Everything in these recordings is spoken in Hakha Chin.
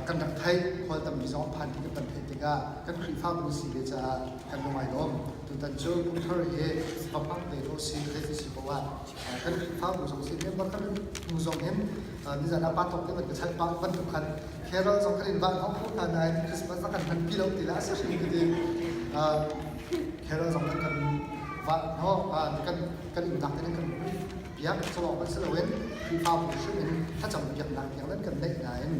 kan rak theih. Khual tampi zong phan ti kan theih tikah kan Khrihfabu si ve caah kan lung ai lawm. Tutan cu kumthar hi vapang te ko si zei si poah kan Khrihfabu zong si member kan hnu zong hin nizan ah pa tawk te van ka chalh pa bantuk khan carol zong kan in van hong ko hna nain Christmas a kan hman pi lo ti la a si hrim ka ti. Carol zong kan kan va no kan kan umnak te kan biak cawlawng kan si loin Khrihfabu hrim in thlacam biaknak tiang nan kan neih nain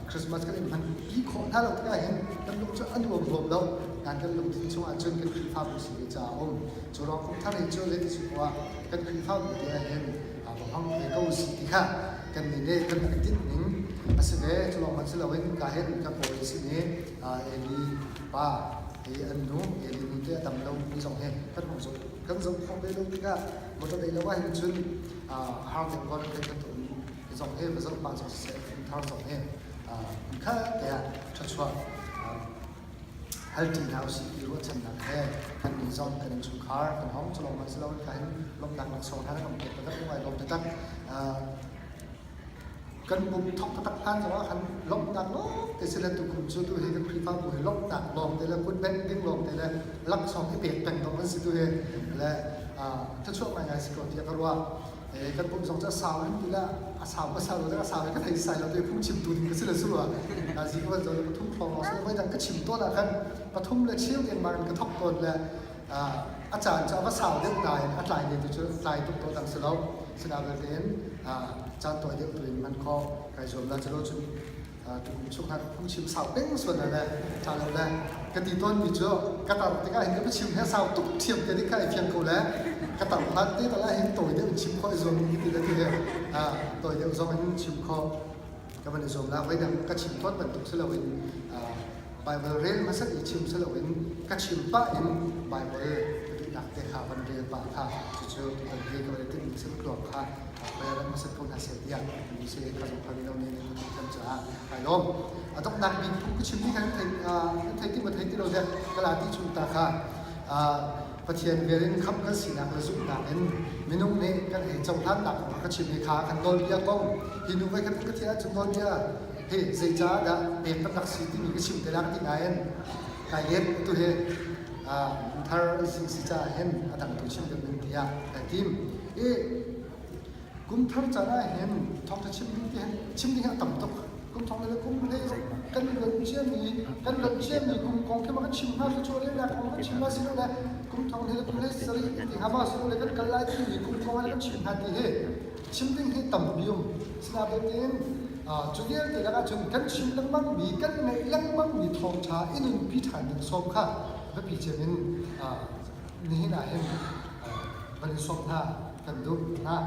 Christmas kan in hman pi khawh hna lo tikah hin kan lung cu a nuam ruam lo nan kan lungthin chungah cun kan Khrihfabu si ve caah um cu ruang kum thar hi cu zeiti si poah kan Khrihfabu te ah hin va hmang ve ko si ti kha kan nih nih kan rak tinh ning a si ve cu lawng hmanh si loin ka hin ka kawi sin i Eli pa hi an nu Eli nu te a dam lo mi zong hi kan hung zoh kan zoh khawh ve lo tikah motor ei lo ah hin cun har deuh ko kan kan um zong hi va zoh pah zong siseh thar zong hi kha te ah ṭhachuah halṭi hna usih ti ruahchannak he kan nih zong kan innchungkhar kan hong culong man silo ka hin lawmhnak laksawng hna kan pek taktak ngai lawm taktak kan pum thok taktak hlan zong ah khan lawmhnak lawng te si le tukum cu tu hi kan Khrihfabu hi lawmhnak lawng te le kut bengh ding lawng te le laksawng i pek peng dong an si tu hi le thluachuah ngaingai si ko tiah ka ruah. Kan pum zong cu a sau in ti le a sau ka sau lo a sau ka thei sai lo te phung chimtu ding ka si le su ah zi ka van zo le pathum thlong lawng si voi dang ka chim tawn ah khan pathum le cheu dengmang in ka thok tawn le a caan cu a va sau deuh nain a tlai ne tu cu tlai tuk tawn dang si lo sina belte in caan tawi deuh tu in hman khawh kai zuam la culo cun tukum chung khan phungchim sau peng sual le ṭha lo le ka ti tawn mi cu ka tar tikah hin ka chim he sau tuk thiam te ding kha i fiang ko le ka tar hlan te tal ah hin tawi deuh in chim khawh i zuam ding ti le ti he tawi deuh zong in chim khawh ka van i zuam la voi dang ka chim tawn bantuk si loin Bible rel hmasat i chim si loin ka chim pah in Bible ka duhnak te kha van rel pah kha cucu tutan hi ka van i timh sim tluang kha Khuairam hmasat ko hna seh tiah kan si kha zong kha mino nih nan ka thiam caah kai lawm. A donghnak bik phung ka chimmi kha nan thei nan thei ti ma thei ti lo dek Galati chung ta kha Pathian vel in khamh kan sinak le zumhnak in minung nih kan hei cohlannak kong ka chim hi kha kan nawlbia kong hi nu voi khat ka thiah ahcun nawlbia hi zeicah dah pek kan rak si timi ka chim te lai ti nain kai let tu hi thar si caah hin a dang tu chim deuh ding tiah kai tim i Kum thar caan ah hin thawngṭha chim ding ti hin chim ding hi a tam tuk. Kum thong le kum hlei kan luan ciami kan luan ciami kum kong khi ma kan chim hnga thluachuah relnak kong kan chim hna si lo le kum thong le kum hlei sarih ti hnga ma si lo le kan kal lai timi kum kong kan chim hna ti hi chim ding hi tampi um. Sinain cu vialte lakah cun kan chim lengmang mi kan ngaih lengmang mi thawngṭha i nunpi ṭhan ding sawm kha biapi cem in nihin ah hin van in sawm hna kan duh hna.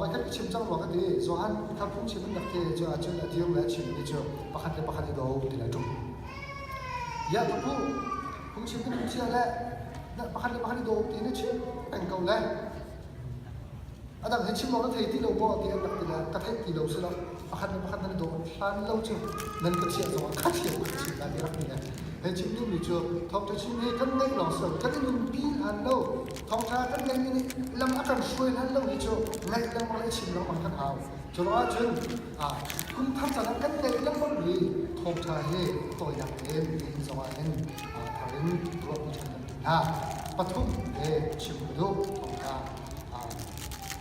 Voi khat ka chim cang rua ka ti. Johan kha phungchim an rak ti cu ahcun a dir le a chimmi cu pakhat le pakhat i do ti le ṭung. Ya tu pu phungchim kan cia le pakhat le pakhat i do ti na chim peng ko le A dang hi chim awk na thei ti lo maw ti an rak ti le ka theih ti lo si lo pakhat le pakhat nan i daw hlan lo cu nan ka chiah zongah kha thiam ka chim lai ti rak ti le hei chim duhmi cu thawngṭha chim hi kan ngeih lawng si lo kan i nunpi hlan lo thawngṭha kan ngeihmi nih lam a kan hruai hlan lo hi cu ngaih lengmang le chim lengmang kan hau cu ruangah cun kum thar caan ah kan ngeih lengmang mi thawngṭha hi tawinak tein nihin zongah hin thar in ruahpi ṭhan kan duh hna pathum te chim ka duh thawngṭha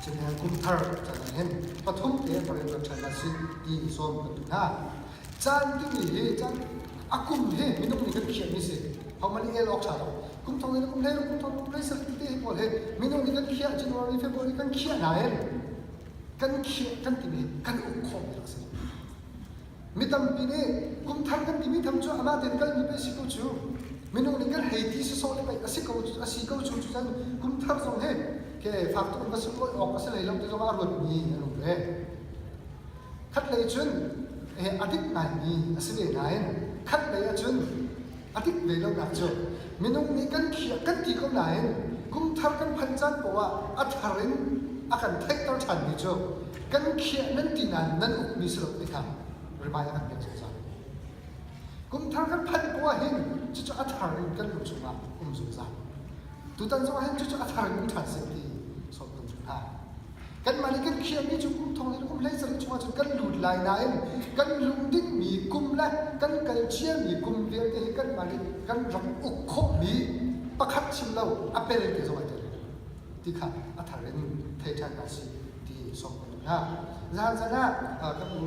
Cun kum thar caan ah hin pathum te rian ṭhan hna sih ti sawm kan duh hna. Caan timi hi caan a kum hi minung nih kan khiahmi si. Hohmanh nih el awk ṭha lo. Kum thong in kum hlei kum thong kum hlei sarih ti hi pawl hi minung nih kan khiah January, February kan khiah nain kan khiah kan timi kan uk khawhmi rak si. Mi tampi nih kum thar kan timi tham cu amah tein kalmi pei si ko cu. Minung nih kan hei ti sawsawh le pei a si ko a si ko cu cu cun kum thar zong hi ke fak tuk in va sunglawi awk a si hlei lo ti zong ah a ruatmi an um ve. Khatlei cun a dik ngaimi a si ve nain khatlei ahcun a dik ve lonak cu minung nih kan khiah kan ti ko nain kum thar kan phanh caan paoh ah a thar in a kan theihter ṭhanmi cu kan khiah nan ti nain nan ukmi si lo ti kha rimai a kan pek zungzal. Kum thar kan phanh poah hin cucu a thar in kan lung chungah um zungzal. Tutan zongah hin cucu a thar in um ṭhan seh ti sawm kan duh hna. Kanmah nih kan khiahmi cu kum thong in kum 17 chungah cun kan lut lai nain kan luh dingmi le kan kal ciami kum vialte hi kanmah nih kan rak uk khawhmi pakhat chim lo a pel te zong ai tel ti kha a thar in thei ṭhan hna sih ti sawm kan duh hna. Zan zan ah kan u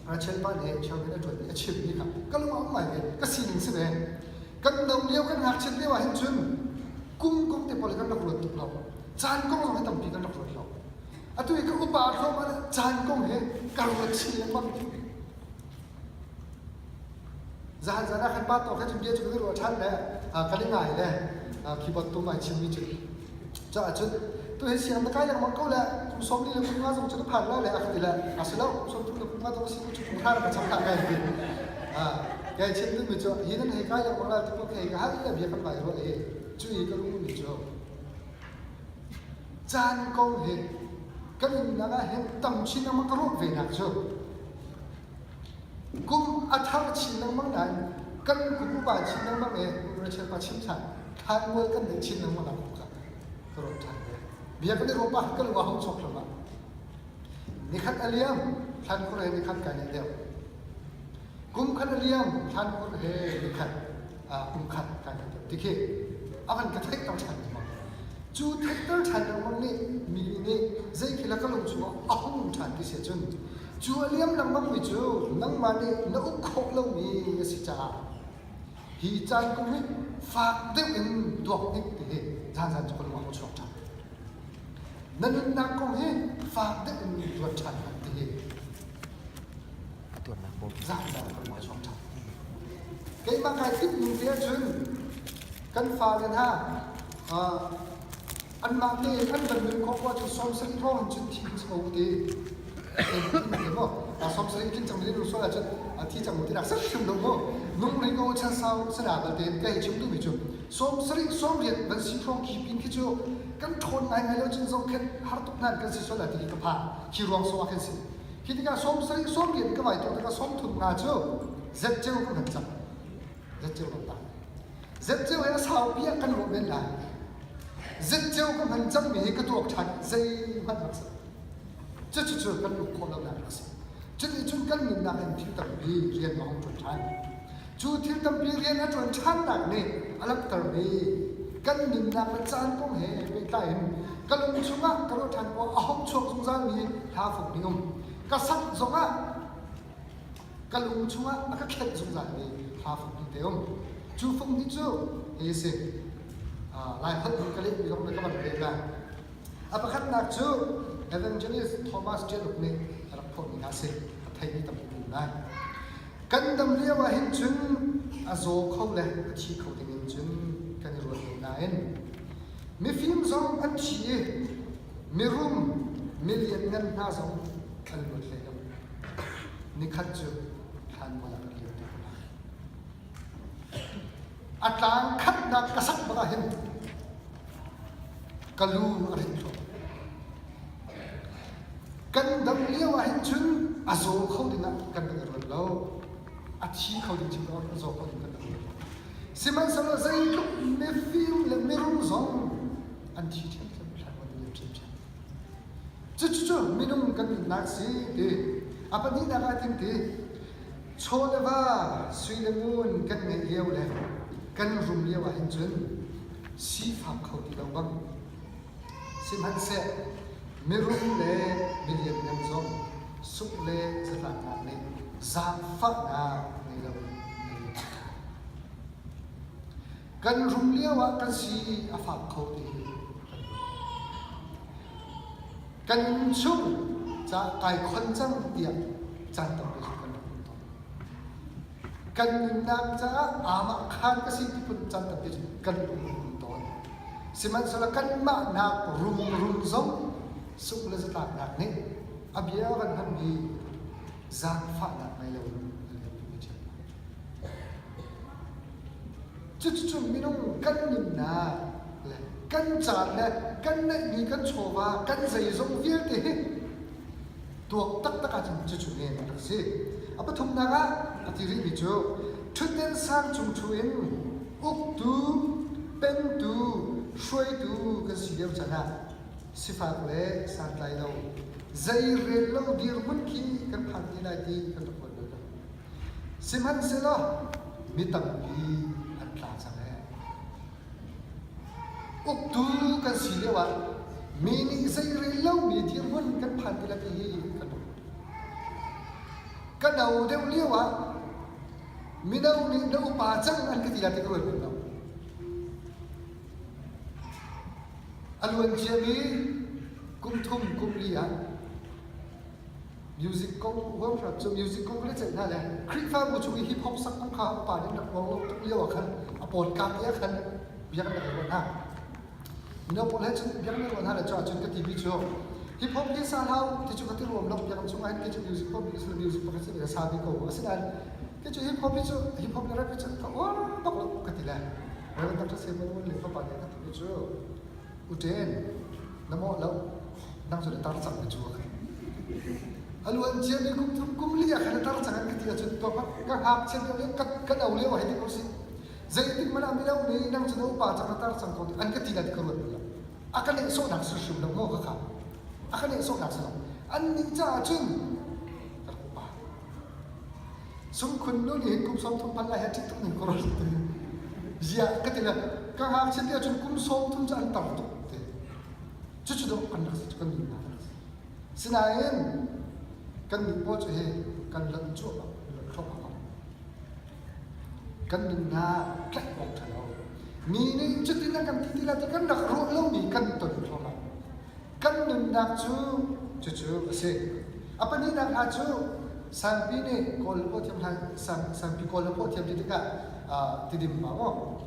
Rachel pa nih chairman a ṭuanmi a chimmi kha ka lung a um ngai ve ka sining si ve. Kan no lio kan ngakchiat lio ah hin cun kum kum te pawl hi kan rak ruat tuk lo. Caan kong zong hi tampi kan rak ruat lo. Atu i ka upa thluahmah le caan kong hi ka ruat chin lengmang. Zahan zan ah khan pa to kha cun bia cu kan i ruah ṭhan le kan i ngai le keyboard tum ai chimmi cu. Caah cun tu hi siang na kai lengmang ko le kum 40 le kum nga zong cu na phan lai le a ka ti le a si lo kum 30 le kum nga zong si ku cu kum hra ka cham hlah kai ti. Kai chim dingmi cu hi nan hei kai lengmang lai ti ko hei ka hal le bia kan vai ruah i cu i ka lung mi cu Caan kong hi kan nunnak ah hin tam chin lengmang ka ruah ve nak cu kum a thar chin lengmang nain kan kum upa chin lengmang i Rachel pa chim ṭhan thlanmual kan neih chin lengmang nak kha ka ruat ṭhan ve. Bia kan i ruah pah kan lung a hung chuak thluahmah. Nikhat a liam thlankhur he nikhat kai naih deuh. Kum khat a liam thlankhur he nikhat kum khat kai naih deuh. Tikhi a van ka theihter ṭhan lengmang. Cu theihter ṭhan lengmang nih mi nih zei khi la ka lung chungah a hung ṭhan ti si ahcun cu a liam lengmangmi cu nangmah nih na uk khawh lomi a si caah hi caan kum hi fak deuh in tuak hnik ti hi zanzan cu ka lung a hung chuak ṭhan. Na nunnak kong hi fak deuh in ruat ṭhan hmanh ti hi zanzan ka lung a chuak ṭhan. Keimah kai timh ning te ahcun kan fale hna anmah tein an van nun khawh ahcun 70 hrawng in cun thi an si ko ti maw 70 tlin cang mi sual ahcun thi cang mu ti nak sat hrim lo mu nung ri ko chan sau sana balte ka hei chim duhmi cu 70 80 van si hrawng khi pin khi cu kan ṭhawn ngai ngai lo cun zong khen har tuk nan kan si sual ti ka pha khi ruang so ah khin si khi tikah 70 80 ka vai tuk tikah 35 cu zetceu kan han cang zetceu kan ta zetceu he a saupi ah kan ruah men lai zetceu ka hman cangmi hi ka tuak ṭhan zeihmanh rak si cucu kan uk khawh lonak a si cuti cun kan nunnak in thil tampi rian a hung ṭuan ṭhan cu thil tampi rian a ṭuan ṭhannak nih a langhtermi kan nunnak le caan kong he pehtlai in ka lung chungah ka ruah ṭhan ko a hung chuak zungzalmi hla fung ning um ka sak zongah ka lung chungah a ka khenh zungzalmi hla fung hnih te um. Cu fung hnih cu hi si. Lai holh in ka lehmi zong na ka van pek lai. A pakhatnak cu Evangelist Thomas Ṭialuk nih a rak phuahmi hna si. A theimi tampi um lai. Kan dam lio ah hin cun a zaw kho le a thi kho dingin cun kan i ruat lo nain mifim zong an thi i mirum milianngan hna zong an luat hlei lo. Nikhat cu thlanmual ah ka kir te ko lai. A tlang khatnak ka sak bak ah hin ka lu a rit thluahmah. Kan dam lio ah hin cun a zaw kho ding ah kan rak i ruat lo. A thi kho ding chim lo, a zaw kho ding kan rak ruat lo. Sihmanhsehlaw zeitluk mifim le mirum zong an thi ṭhiamṭhiam, thlanmual an liam ṭhiamṭhiam. Cucu minung kan nunnak si ti. A pahnihnak ah tin ti. Chaw le va, sui le ngun kan ngeih lio le kan rum lio ah hin cun sifak kho ti lo bang. Sihmanhseh mirum le milianngan zong suk le zatlaknak nih zaangfahnak ngei lo in an liam. Kan rum lio ah kan si a fak kho ti hi kan ruat. Kan innchung ca kai khon cang tiah caan tampi cu kan rak um tawn. Kan nunnak caah aamah khaan ka si ti phun caan tampi cu kan um um tawn. Sihmanhsehlaw kanmah nak rumrum zong sungh le zatlaknak nih a bia van hmanmi zaangfahnak ngei loin an kan tum i ṭhial hna. Cucu minung kan nunnak le kan caan le kan neihmi kan chawva kan zeizong vialte hi tuak taktak ahcun cucu men a rak si. A pathumnak ah a ti rihmi cu ṭhutden sang cung ṭhu in uktu, pentu, hruaitu kan si lio caan ah sifak le santlai lo zei rel lo dirhmun khi kan phan te lai ti kan rak ruat bal lo. Sihmanhsehlaw mi tampi an tla cang ee. Uktu kan si lio ah mi nih zeirel lomi dirhmun kan phan ti le ti hi kan ruat. Ka no deuh lio ah mino nih na upa cang an ka ti la ti ka ruat bal lo. A luan ciami kum thum kum li ah music kong huamhram cu music kong kan i ceih hna le Khrihfabu chung i hip hop sak kong kha upa nih rak uar lo tuk lio ah khan a pawtkak i ah khan bia kan rak i ruah hna. Mino pawl he cun bia kan i ruah hna le cu ahcun ka timi cu hip hop hi sa hlau ti cu ka ti ruam lo biakam chung ah hin kei cu music pop mi music pakhat si sa bi ko asinain kei cu hip hop hi cu hip hop le rap hi cu ka uar bak lo ka ti le Reverend Dr. Samuel Wun le fapa nih a ka timi cu Uten, na mawh lo, nang cu na tar cang na cu a kan. A luan ciami kum thum kum li ah khan na tar cang an ka ti ahcun tuah hmanh ka ngakchia lio ka ka no lio hei ti ko si. Zeitik hmanh ah mino nih nang cu na upa cang na tar cang ko an ka ti la ti ka ruat bal lo. A ka nehsawhnak si hrim lo maw ka kha. A ka nehsawhnak si lo. An nih caah cun ka rak upa. Sungkhun nu nih hin kum 30 pal lai he ṭih tuk ning ka ruat ti. Ziah ka ti le ka ngakchia te ahcun kum 30 cu an tar tuk ti. Cucu dawh kan rak si cu kan nunnak a rak si. Sinain kan nih pawl cu hi kan lanh cuahmah, kan thluahmah ko. Kan nunnak tlaih awk ṭha lo. Mi nih cutin an kan ti ti la ti kan rak ruah lomi kan ton thluahmah. Kan nunnak cu cucu a si. A pahnihnak hna cu Sanpi nih Kawl le pawthiam hna Sanpi Kawl le pawthiam ti tikah Tidim pa maw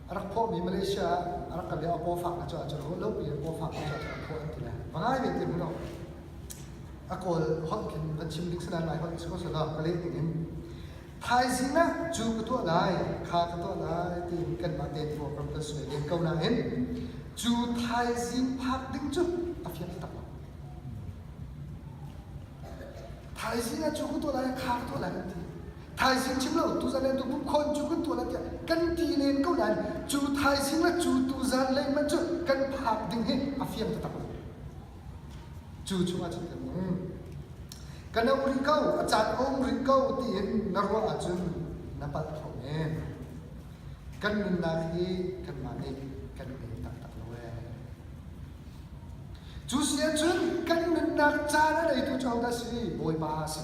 a rak phawhmi Malaysia ah a rak kal i a pawfak na cu ahcun ruah lopi in pawfak na cu ahcun a phawh an ti le va ngai ve ti hmu lo a kawl holh khin van chim ding sanan lai holh si ko selaw ka leh ding in Thaizing ah cu ka tuah lai, kha ka tuah lai tiin kanmah tein program kan suai len ko nain cu thaizing phak ding cu a fiang taktak lo. Thaizing ah cu ka tuah lai, kha ka tuah lai kan ti. Thaizing chim lo, tuzan le tu pumkhawn cu kan tuah lai tiah kan ti len ko nain cu thaizing le cu tuzan lei hmanh cu kan phak ding hi a fiang taktak lo. Cu chungah cun kan um. Ka no rih ko, a caan a um rih ko tiin na ruah ahcun na palh kho men. Kan nunnak hi kanmah nih kan ngei taktak lo ee. Cu si ahcun kan nunnak caan a neitu cu hodah si? Bawipa a si.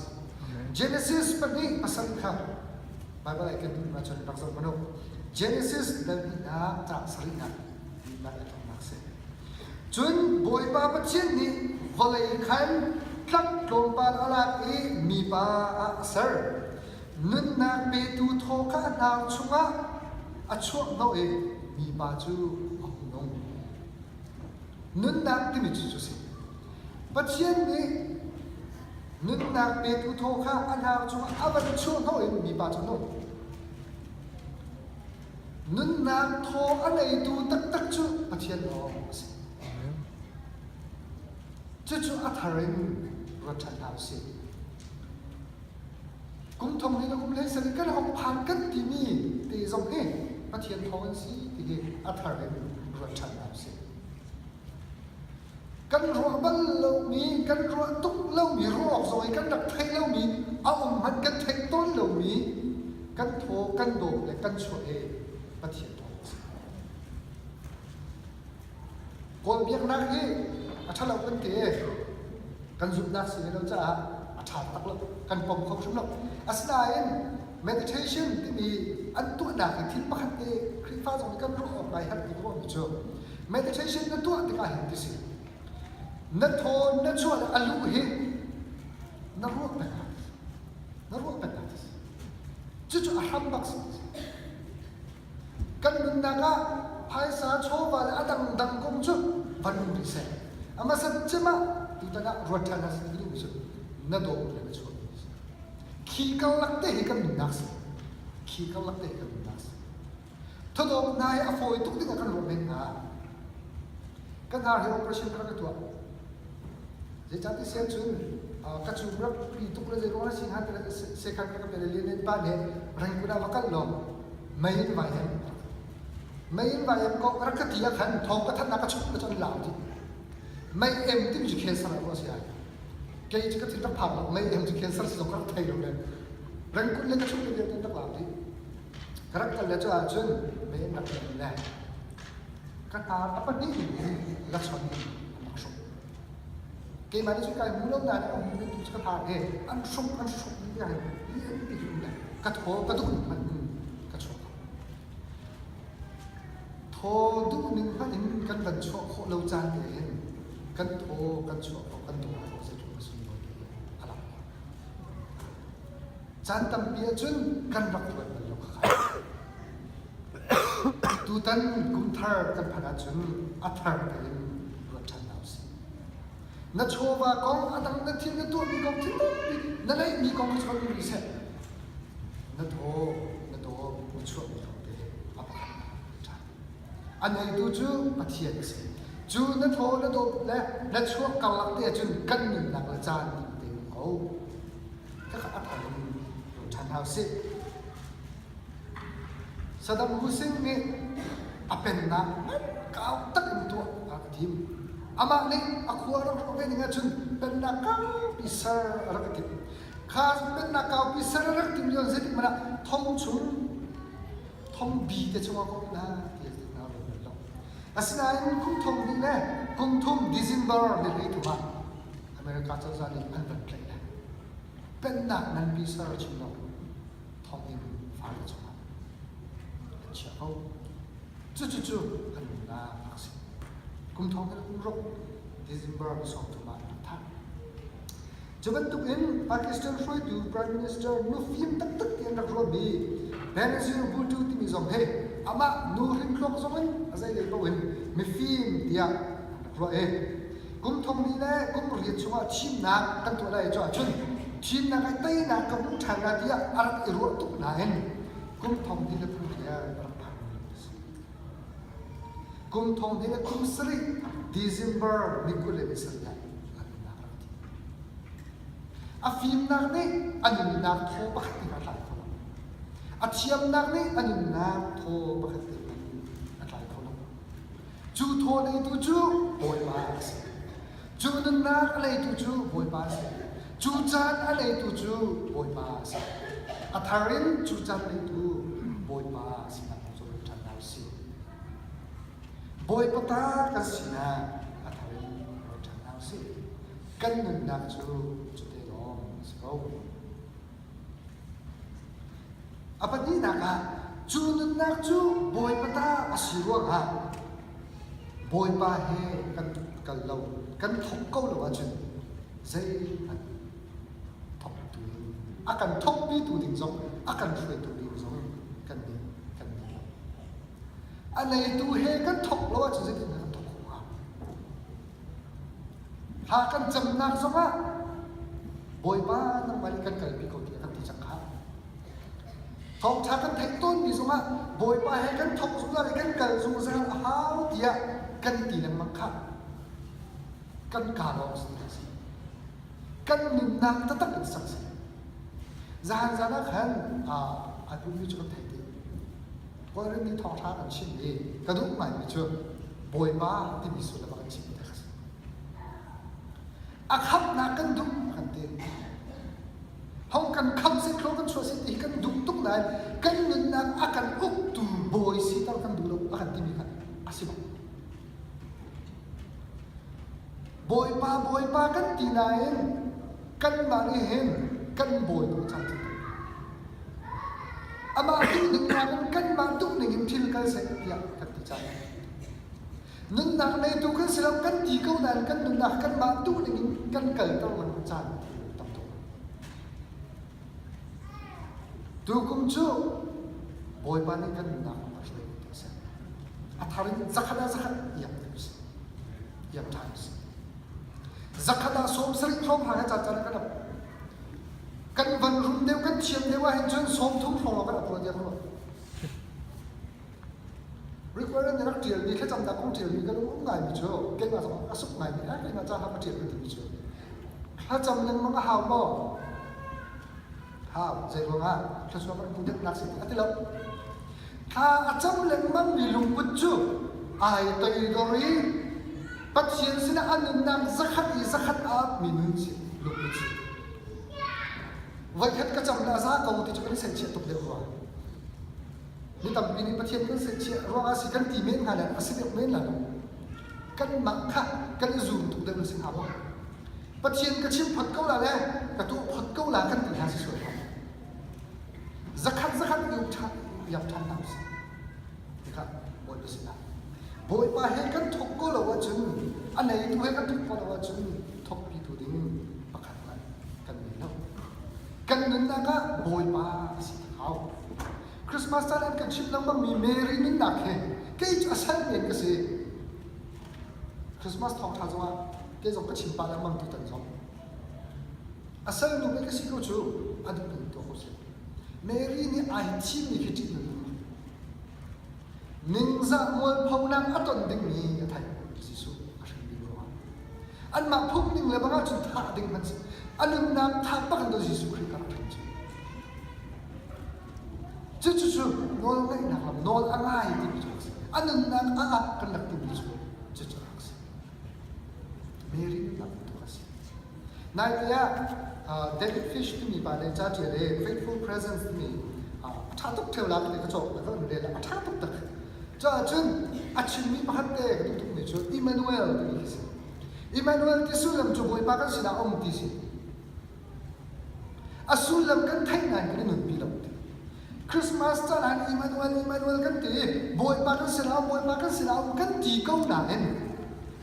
Genesis pahnih pasarih kha Baibal ai kan duh ahcun rak zoh hmanh u. Genesis dal hnihnak caang sarihnak nunnak a thawknak si. Cun Bawipa Pathian nih vawlei khan tlak tlawmpal a lak i mipa ah a ser. Nunnak petu thaw kha a hnar chungah a chuahhnawh i mipa cu a hung nung. Nunnak timi cu cu si. Pathian nih nunnak petu thaw kha a hnar chungah a van chuahhnawh i mipa cu a nung. Nunnak thaw a ngeitu taktak cu Pathian lawng a si. Cucu a thar in ruat ṭhan hna usih. Kum thong hnih le kum hlei sarih kan hong phan kan timi te zong hi Pathian thawng an si ti hi a thar in ruat ṭhan hna usih. Kan ruah bal lomi, kan ruah tuk lomi, ruah awk zong i kan rak theih lomi, a um hmanh kan theih tawn lomi, kan thaw, kan dawm le kan chuah hi Pathian thawng a si. Kawl biaknak hi a ṭhalo kan ti kan zumhnak si lo caah a ṭha tak lo, kan pom kho hrim lo. Asinain meditation timi an tuahnak hi thil pakhat te Khrihfa zong nih kan ruah awk ngai herh ti ka ruahmi cu Meditation na tuah tikah hin ti si. Na thaw na chuah le a luh hi na ruah peng ah na ruah peng ah ti si. Cucu a hram bak si. Kan nunnak ah phaisa chawva le a dangdang kong cu van um rih seh. A hmasat cem ah tutan ah ruat ṭhan ah si ti duhmi cu na dawt le na chuah mi si. Khi karlak te hi kan nunnak si. Khi karlak te hi kan nunnak si. Thawdawm hna hi a fawi tuk ding ah kan ruah men hna. Kan har hi operation ka rak i tuah. Zeicahti sian cun ka cum rak pi tuk le zeiruang ah si hnga ti le sekhan ka pe le lian lian pa nih rengkun ah va kal law mei in vai hem mei in vai hem ko rak ka ti ah khan thawng ka thannak ka chuk le cun lau ti mei em timi cu cancer a ruah si ai kei cu ka thin rak phak lo mei em cu cancer si zong ka rak thei lo le. Rengkulh le ka chung le vialte an rak laak dih. Ka rak kal le cu ahcun mei an rak lem le ka hnar a pahnih in lachon in an rak hruk. Keimah nih cun kai hmu lo nain a hmu tu cu ka hnar he an hruk an hruk tiang in lian pi le ka thaw ka duh ning hmanh in ka chuak kho. Thaw duh ning hmanh in kan van chuah khawh lo caan te hin kan thaw kan chuah khawh kan dawh khawh zeitluk a sunglawi ti a lang. Caan tampi ahcun kan rak ruat bal lo kha. Tutan kum thar kan phanh ahcun a thar tein ruat ṭhan hna usih. Na chawva kong, a dang na thil na tuahmi kong thil tampi na neihmi kong kha chawn rih seh. Na thaw, na dawm, na chuahmi kong te a pakhatnak ṭha. A neitu cu Pathian a si. Cu na thaw na dawp le na chuak karlak te ahcun kan nunnak le caan te um ko. Khakha a thar in ruat ṭhan hna usih. Saddam Hussein nih a pennak ngan kau tak in tuah a rak tim. Amah nih a khua a rak hrawh ve ning ahcun pennak kaupi ser a rak i tim. Kha pennak kaupi ser a rak tim lio zeitik hmanh ah thong chung thong bi te chungah ka um hna ti a hna ruat bal lo. Asinain kum thong hnih le kum thum December ni 13 ah America cozah nih an van tlaih le pennak nganpi ser chim lo thonginn fale chungah an chiah ko. Cucucu an nunnak a si. Kum thong in kum ruk December ni 30 ah an rak thah. Cu bantukin Pakistan hruaitu Prime Minister nufim taktak ti an rak ruahmi Benazir Bhutto timi zong hi amah nu hrin thluak zong in a zeilei paoh in mifim tiah an rak ruah i kum thong li le kum riat chungah thimnak kan tuah lai cu ahcun thimnak ai teinak ka hmuh ṭhan lai tiah a rak i ruah tuk nain kum thong hnih le kum riat a rak phan lo a si. Kum thong hnih le kum sarih December ni 20 le ni sarih ah a nunnak rak thi. A fimnak nih a nunnak thaw pakhat te a tlai kho lo. A thiamnak nih a nunnak thaw pakhat te a tlai kho lo. Cu thaw neitu cu Bawipa a si. Cu nunnak a neitu cu Bawipa a si. Cu caan a neitu cu Bawipa a si. A thar in cu caan neitu Bawipa sinak cu ṭhan hna usih. Bawipa ta kan sinak a thar in ruat ṭhan hna usih. Kan nunnak cu cute lawng a si ko. A pahnihnak ah, cu nunnak cu Bawipa ta a si ruangah Bawipa he kan kal lo, kan thawk ko lo ahcun zeihmanh thawktu in a kan thawkpitu ding zong a kan hruaitu ding zong kan nih kan nih lo. A neitu he kan thawk lo ahcun zeitin kan thawk khawh hnga? Thla kan camnak zongah Bawipa nangmah nih kan kalpi ko tiah kan ti cang kha. Thawngṭha kan theih tawnmi zongah Bawipa he kan thawk zungzal i kan kal zungzal a hau tiah kan ti lengmang kha. Kan kaa lawng si ti si. Kan nunnak taktak in sak si. Zahan zan ah khan aa pummi cu kan thei ti. Kawlram nih thawngṭha kan chim i ka duh ngaimi cu Bawipa timi sullam a kan chimmi kha a si. A khamhnak kan duh kan ti. Hong kan khamh seh thlaw kan chuah seh ti hi kan duh tuk nain kan nunnak a kan uktu bawi siter kan duh lo a kan timi kha a si bak. Bawipa Bawipa kan ti nain kanmah nih hin kan bawi ko cang. Amah duhning nakin kanmah duhning in thil kal seh tiah kan ti cang. Nunnak neitu kan si lo kan ti ko nain kan nunnak kanmah duhning in kan kalter lengmang caan tam tuk. Tukum cu Bawipa nih kan nunnak a hruai ko ti seh. A thar in zakhat ah zakhat iam ti usih. Iam ṭhan usih. Zakhat ah 70 hrawng hna he caan caan kan ap. Kan van rum deuh kan thiam deuh ahhin cun 30 hrawng kan ap rua tiah ka ruah. Requirement nih rak ṭialmi thlacamnak kong ṭialmi kan um ngaimi cu keimah zong a suk ngaimi eh keimah caah ka ṭial ka timi cu thlacam lengmang a hau maw? Hau zei ruangah thluachuah kan hmuh deuhnak si a ti lo. Thla a cam lengmang mi lungput cu ai toidor i Pathian sinah a nunnak zakhat i zakhat a ap mi nun si lungput si. Voikhat ka cam le a za ko ti cu kan i senchiah tuk deuh rua. Mi tampi nih Pathian kan senchiah ruangah si kan ti men hnga le a si deuh men la lo. Kanmah kha kan i zum tuk deuh na si hnga maw? Pathian ka chim phot ko la le ka tuah phot ko la kan ti hna si sual hlah. Zakhat zakhat i um ṭhan iap ṭhan hna usih. Tikah Bawipa sinah Bawipa he kan thawk ko lo ahcun a neitu he kan thawk ko lo ahcun thawkpitu ding pakhat hmanh kan ngei lo. Kan nunnak ah Bawipa a si hau. Christmas caan an kan chimh lengmangmi Mary nunnak he kei cu a sal men ka si. Christmas thawngṭha zongah kei zong ka chim pah lengmang tutan zong. A salnu pei ka si ko cu a duh ning tuah ko seh. Mary nih ai thimmi khi ṭih nun Ningzah mualphonak a ton dingmi a theih. Jesuh a hrin ding ruangah. Anmah phung ning le bang ahcun thah ding hmanh si. A nunnak thah bak in to Jesuh Khrih ka rak hrin cu. Cucu nawl ngeihnak lam nawl a ngai timi cu a si. A nunnak a ap kan rak timi cu cucu a rak si. Mary nunnak bantuk a si. Naite ah David Fish timi pa nih ca ṭial i Faithful Presence timi a ṭha tuk ṭheo la ti ka cawk ka van rel a ṭha tuk tak. Cuahcun a chimmi pakhat te ka duh tukmi cu Emmanuel timi khi si. Emmanuel ti sullam cu Bawipa kan sinah a um ti si. A sullam kan theih nain kan i nunpi lo ti. Christmas caan ah Emmanuel Emmanuel kan ti i Bawipa kan sinah Bawipa kan sinah um kan ti ko nain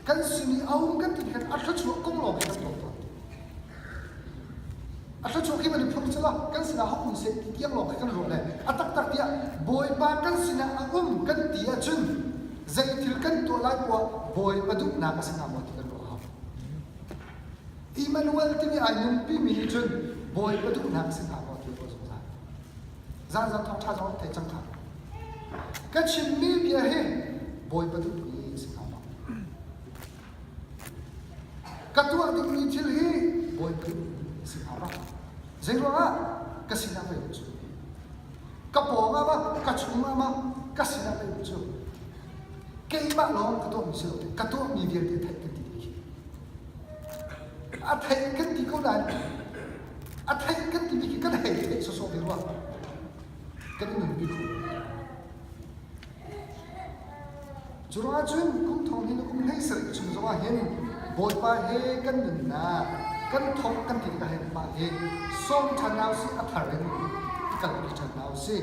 kan sin i a um kan ti khan a thluachuah kong lawng hi kan tuak tawn. A thluachuah khi van i phur selaw kan sinah hok um seh ti tiang lawng khi kan ruah le a taktak tiah Bawipa kan sinah a um kan ti ahcun zei thil kan tuah lai poah Bawipa duhnak a si hnga maw ti kan ruah a hau. Emmanuel timi ai nunpimi nih cun Bawipa duhnak si hna maw ti a zungzal. Zanzan thawngṭha zong thei cang kha. Ka chimmi bia hi Bawipa duhmi si hna maw? Ka tuah dingmi thil hi Bawipa duhmi si hna maw? Zeiruangah ka sinah pei cu? Ka pawng ah ma, ka chung ah ma, ka sinah pei cu? Keimah lawng ka tuahmi si lo, ka tuahmi vialte theih kan ti dih khi. A theih kan ti ko nain a theih kan timi khi kan hei theih sawsawh ve rua. Kan i nunpi kho. Cu ruangah cun kum thong hin kum 17 chung zongah hin Bawipa he kan nunnak kan thawk kan ti tikah hin mah hi sawm ṭhan hna usih a thar in i kalpi ṭhan hna usih.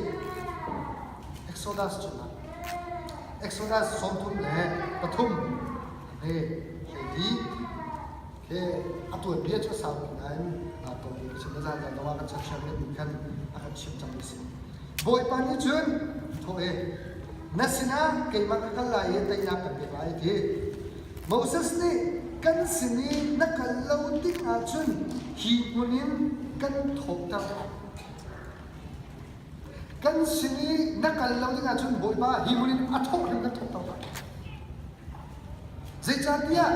Exodus chungah Exodus 33 he hleili he a tuanbia cu a sau pi nain tawlrel ka chim na zan zan dong ah kan chan share nih khan a kan chimh cang mi si. Bawipa nih cun thawh i na sinah keimah ka kal lai i teinak kan pek lai ti. Moses nih kan sin i na kal lo ding ahcun hi hmun in kan thawhter lai. Kan sin i na kal lo ding ahcun Bawipa hi hmun in a thawh hrim kan thawhter lai. Zeicahtiah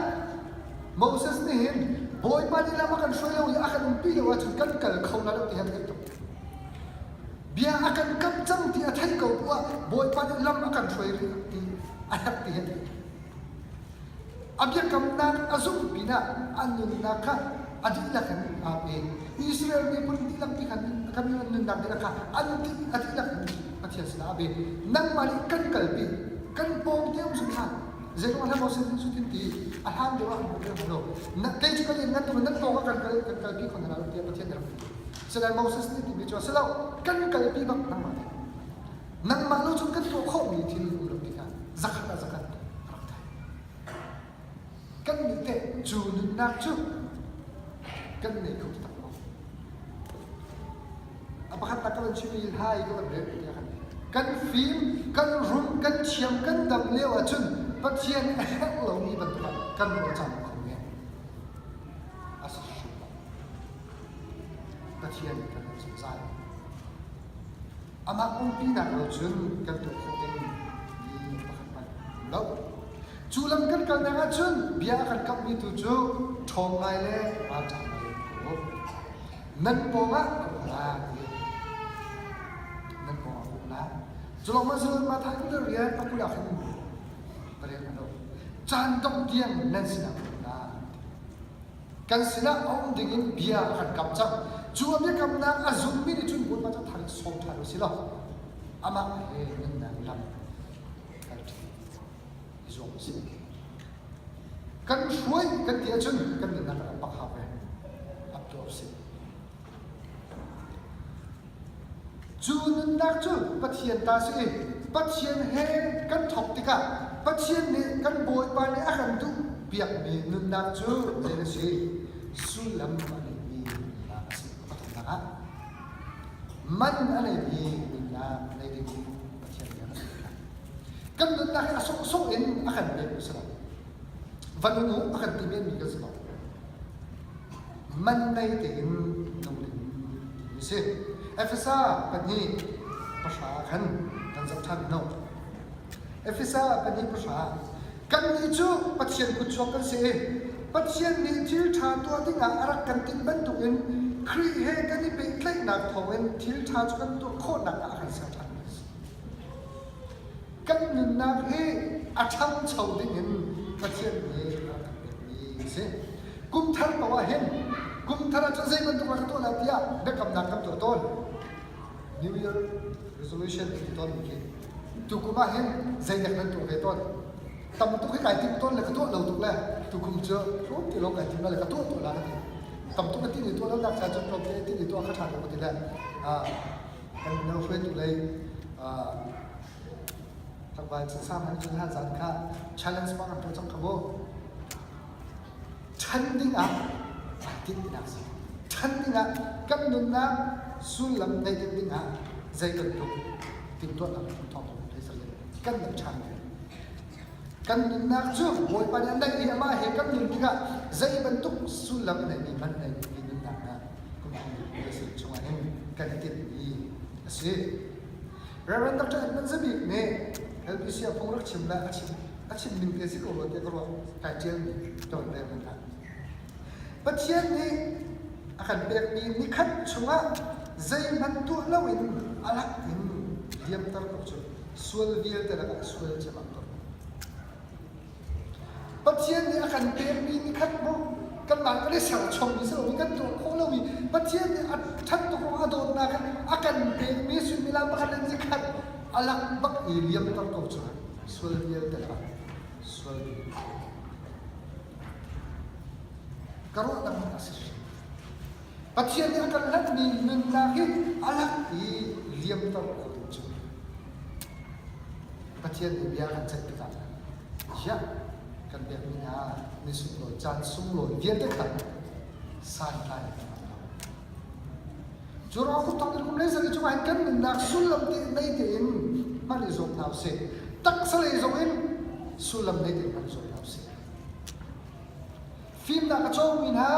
Moses nih hin Bawipa nih lam a kan hruai lo i a kan umpi lo ahcun kan kal kho lai lo ti hi a theih tuk. Bia a kan kamh cang ti a theih ko bu ah Bawipa nih lam a kan hruai rih ti a herh ti hi a theih tuk. A biakamnak a zumh pinah a nunnak kha a dihlak in aa pe. Israel miphun dihlak ti khan kan nunnak dihlak kha an a dihlak in Pathian sinah a pe. Nangmah nih kan kalpi, kan pawng te um zungzal. Zeiruang hlah Moses nih cutin ti a hlan deuh ah kan hmu lo. Kei cu ka lian ngan tuk nan pawng ah kan kal kan kalpi kho hna lo tiah Pathian nih rak ti. Sinain Moses nih timi cu a si lo. Kan kalpi bak nangmah nih. Nangmah lo cun kan tuah khawhmi thil um lo ti kha zakhat ah zakhat a rak thei. Kan nih teh cu nunnak cu kan nei kho taktak maw? A pakhatnak ka van chim i hla i ka van rel tiah khan kan fim, kan rum, kan thiam, kan dam lio ahcun Pathian a herh lomi bantuk ah kan ruah cang kho men. A si hrim lo. Pathian kan herh zungzal. Amah umpinak lo cun kan tuah khawh ding mi pakhat hmanh lo. Cu lam kan kalnak ahcun bia a kan kamhmi tu cu ṭhawng ngai le ralṭha ngai in ko. Nan pawngah ka um lai ti. Nan pawngah ka um lai. Cu lawng ma zul ma thai kul rian a kul ah khan ka rel lo. Caan dongh tiang nan sinah ka um lai. Kan sinah a um dingin bia a kan kamh cang. Cu a biakamnak a zummi nih cun Bawipa cu thar in sawm ṭhan u si law amah he nunnak lam kalṭi i zuam u sih. Kan hruai kan ti ahcun kan nunnak kan rak hau ve. Ap tuah u sih. Cu nunnak cu Pathian ta si i Pathian he kan thawk tikah Pathian nih kan Bawipa nih a kan duh piakmi nunnak cu zei a si? Sullam a ngeimi nunnak a si. Pathumnak ah man a ngeimi nunnak nei ding Pathian nih a kan duh. Kan nunnak hi a sawhsawh in a kan pek si lo. Va nung u a kan ti menmi kan si lo. Man nei tein nung ding timi a si. Efesa 2:10 khan kan zoh ṭhan no. Efesa 2:10 Kannih cu Pathian kutchuak kan si i Pathian nih thil ṭha tuah dingah a rak kan tinh bantukin Khrih he kan i pehtlaihnak thawngin thil ṭha cu kan tuah khawhnak ah a kan ser ṭhan. Kan nunnak hi a ṭhangcho dingin Pathian nih a kan pekmi a si. Kum thar paoh ah hin kum thar ahcun zei bantuk rak ka tuah lai tiah biakamnak kan tuah tawn. New Year resolution kan ti tawnmi khi. Tukum ah hin zeinek nan tuah ve tawn. Tam tuk hi kai tim tawn le ka tuah lo tuk le tukum cu tlawm ti lawng kai tim le ka tuah tuah la ka ti. Tam tuk a ti ni tuah lo nak cha cun tlawm te ti ni tuah kha ṭha lo ka ti le kan mino hruaitu lei tlangval chinsang han cun han zan kha challenge bang an tuah cang kha mu. Ṭhan dingah ai tinh tinak si. Ṭhan dingah kan nunnak sullam nei ding dingah zei bantuk timhtuahnak le thawng kan rak ṭhan ve. Kan nunnak cu Bawipa nih a neih i amah he kan nun tikah zei bantuk sullam a neimi man neimi nunnak hna kum chungah hin kan i tinhmi a si. Reverend Dr. Edmund Zabik nih LPC a phung rak chim le a chim a chim ning te si ko rua tiah ka ruah kai ṭialmi ṭawn ve hmanh hlah. Pathian nih a kan pekmi nikhat chungah zeihmanh tuah loin a lak in liamter ko cu sual vialte lakah sual cem ah tuah. Pathian nih a kan pekmi nikhat mu kanmah kan i serchommi si lomi kan tuah khawh lomi Pathian nih a ṭhat tuk ruangah a dawtnak in a kan pekmi suimilam pakhat le nikhat a lak bak i liamter ko cu sual vialte lakah sual ka ruahnak a si hrim. Pathian nih a kan hlatmi nunnak hi a lak i liamter ko ding cu Pathian nih bia kan ceih tikah ziah kan pekmi hna ni sunglawi caan sunglawi vialte kha santlai kan hmang lo. Cu ruang kum thong kum le sari chungah hin kan nunnak sullam te nei tein hman i zuam hna usih. Taksa lei zong in sullam nei tein hman i zuam hna usih. Fimnak a cawngmi hna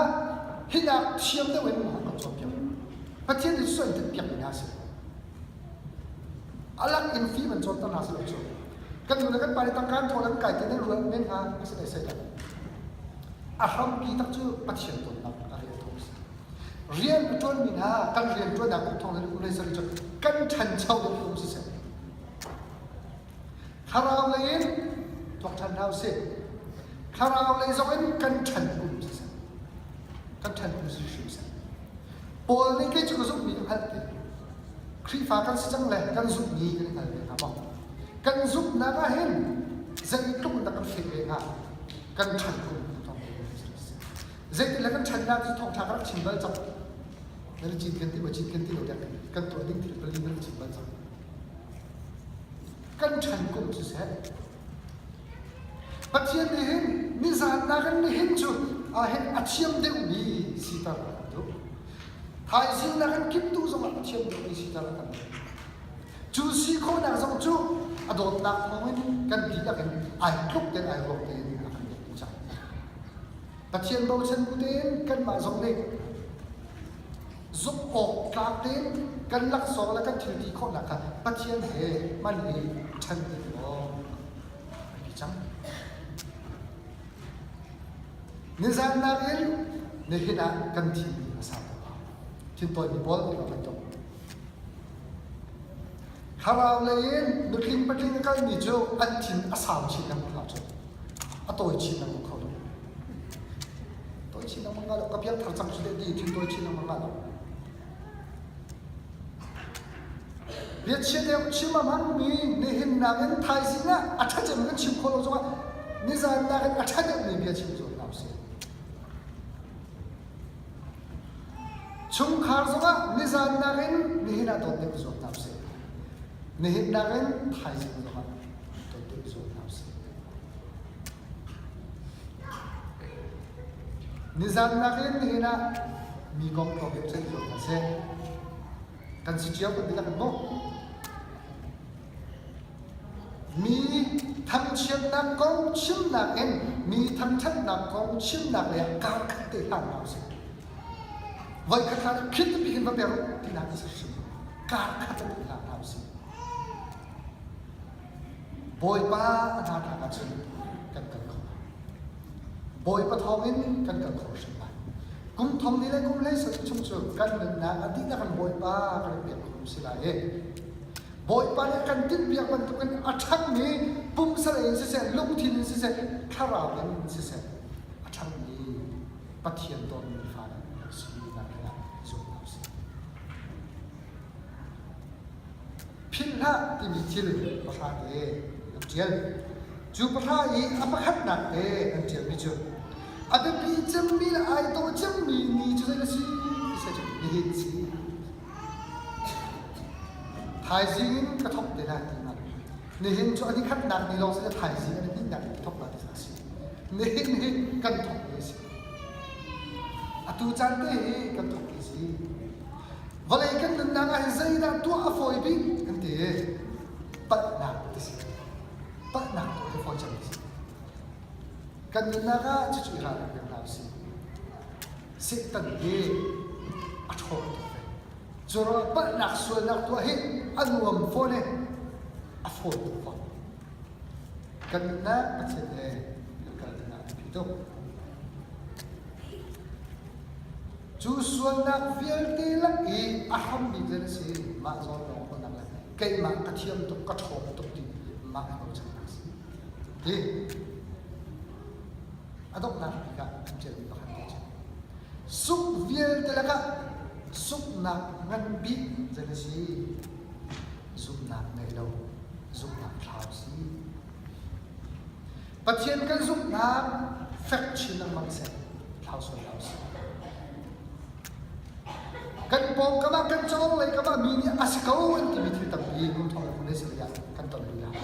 hinak thiam deuh in hong kan cawnpiak. Pathian nih suan piakmi hna a si. A lak in fim an cawnter hna si lo cu. Kan nu le kan pa nih tangka an thawl an kai ti nan ruat men hnga a si dai lo. A hrampi tak cu Pathian dawtnak a rian thawk a si. Rian a ṭuanmi hna kan rian ṭuannak kum thong le kum le sarih cu kan ṭhancho deuh um siseh. Thlarau lei in tuak ṭhan hna usih. Thlarau lei zong in kan ṭhan kum siseh. Kan ṭhan kum si hrim seh. Paul nih kei cu ka zumhmi ka hngalh ti. Khrihfa kan si cang le kan zumhmi kan i hngal ve hnga maw? Kan zumhnak ah hin zeitluk in dah kan fek ve hnga? Kan ṭhan kum Zeitin le kan ṭhannak cu thawngṭha ka rak chim bal cang. Nan cin kan ti maw cin kan ti lo tiah kan tuah ding thil pali nan chim bal cang. Kan ṭhan kum siseh Pathian nih hin nizan nakin nihin cu ah hin a thiam deuhmi siter a kan duh. Thaizing nakin kiptuh zongah a thiam deuhmi siter a kan duh. Cu si khawhnak zong cu a dawtnak thawngin kan dihlak in ai tluk tein ai ruak tein a kan pek cang. Pathian bochan bu tein kanmah zong nih zumh awk tlak tein kan laksawng le kan thil ti khawhnak kha Pathian he hman i ṭhan ti awk a ti cang. Nizan nakin nihin ah kan thimi a sau tuk. Thintawi mi pawl ti bantuk. Thlarau lei in nutling patling a kalmi cu an thin a sau chin lengmang lo cu. A tawi chin lengmang kho lo. Tawi chin lengmang lo. Ka piangthar cang cu ti thin tawi chin lengmang lo. Biachia deuh chim a hmangmi nihin nakin thaizing ah a ṭha cem kan chim khawh lo zongah nizan nakin a ṭha deuhmi bia chim zuam hna usih. Chungkhar zongah nizan nakin nihin ah dawt deuh zuam hna usih. Nihin nakin thaizing zongah dawt deuh zuam hna usih. Nizan nakin nihin ah mi kong tlawm deuh ceih zuam hna sih. Kan si cio kan dihlak in maw? Mi thangchiatnak kong chimnak in mi thangṭhatnak kong chimnak lei ah kar khat te hlang hna usih. Voi khat hlan khit pi hin va per u tinak a si hrim. Kar khat te hlang hna usih. Bawipa a hna thlak ahcun kan kal kho. Bawipa thawngin kan kal kho hrim lai. Kum thong ni le kum hlei sarih chung cu kan nunnak a dihlak in Bawipa kan i pek kho si lai i Bawipa nih kan tinhpiak bantukin a ṭhangmi pumsalei in siseh, lungthin in siseh, thlarau in siseh, a ṭhangmi Pathian dawtmi fale kan si nak dingah zum hna usih. Philh hlah timi thil pahra te an ṭial. Cu pahra i a pakhatnak te an ṭialmi cu a biapi cemmi le ai dawh cemmi ni cu zei a si ti seh cu nihin si. Thaizing in ka thawk te lai ti ma. Nihin cu a nikhatnak ni lawng si le thaizing a nihnihnak in ka thawk lai ti a si. Nihin hi kan thawk ni a si. Atu caan te hi kan thawk ni a si. Vawlei kan nunnak ah hin zeidah tuah a fawi bik kan ti. Palhnak ti si. Palhnak tuah hi fawi cem ti si. Kan nunnak ah cucu i ralring peng hna usih. Satan hi a ṭhawng tuk ve. Curuangah palhnak sualnak tuah hi a nuam fawn i a fawi tuk fawn. Kan nunnak Pathian he kan kal dingah a biapi tuk. Cu sualnak vialte lak i a hram bik zei na si mah zawn lawng ruahnak le keimah ka thiam tuk ka ṭhawng tuk ti mah i bochannak a si. Ti a donghnak bik ah an ṭialmi pakhat te cu suk vialte lakah suknak ngan bik zei na si zumhnak ngei lo zumhnak thlau si. Pathian kan zumhnak fek chin lengmang seh thlau sual hlah usih. Kan pawngkam ah kan cawng lei kam ah mi nih a si ko an timi thil tampi kum thong le kum le sarih ah kan ton rih lai.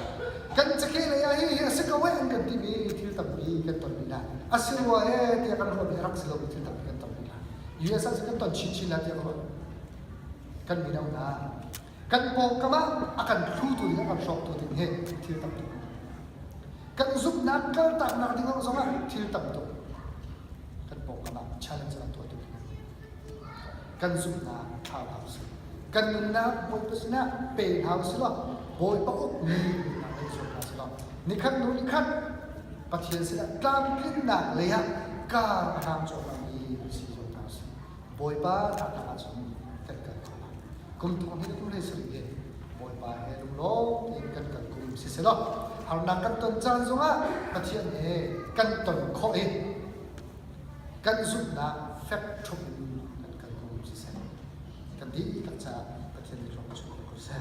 Kan cakeh lei ah hihi a si ko eh an kan timi thil tampi kan ton rih lai. A si rua eh tiah kan ruahmi a rak si lomi thil tampi kan ton rih lai. US ah cun kan ton chinchin lai tiah ka ruah. Kan mino hna kan pawngkam ah a kan hlutu ding a kan hrawktu ding hi thil tam tuk. Kan zumhnak kaltaknak ding zongah thil tam tuk. Kan pawngkam ah challenge an tuah tuk. Kan zumhnak thlau hau si. Kan nunnak Bawipa sinah pe hau si law Bawipa ukmi nunnak kan zuam hna si law nikhat hnu nikhat Pathian sinah tlamtlinnak lei ah kar a hlang cuahmahmi si zuam hna usih. Bawipa thlaknak ahcun kan kal kho lai. Kum thong hi kum hlei sarih hi Bawipa he lunglawm tein kan kal kum si selaw harnak kan ton caan zongah Pathian he kan ton khawh i kan zumhnak fek ṭhup in kan kal kum siseh. Kan dihlak caah Pathian nih hlawk chuah ko seh.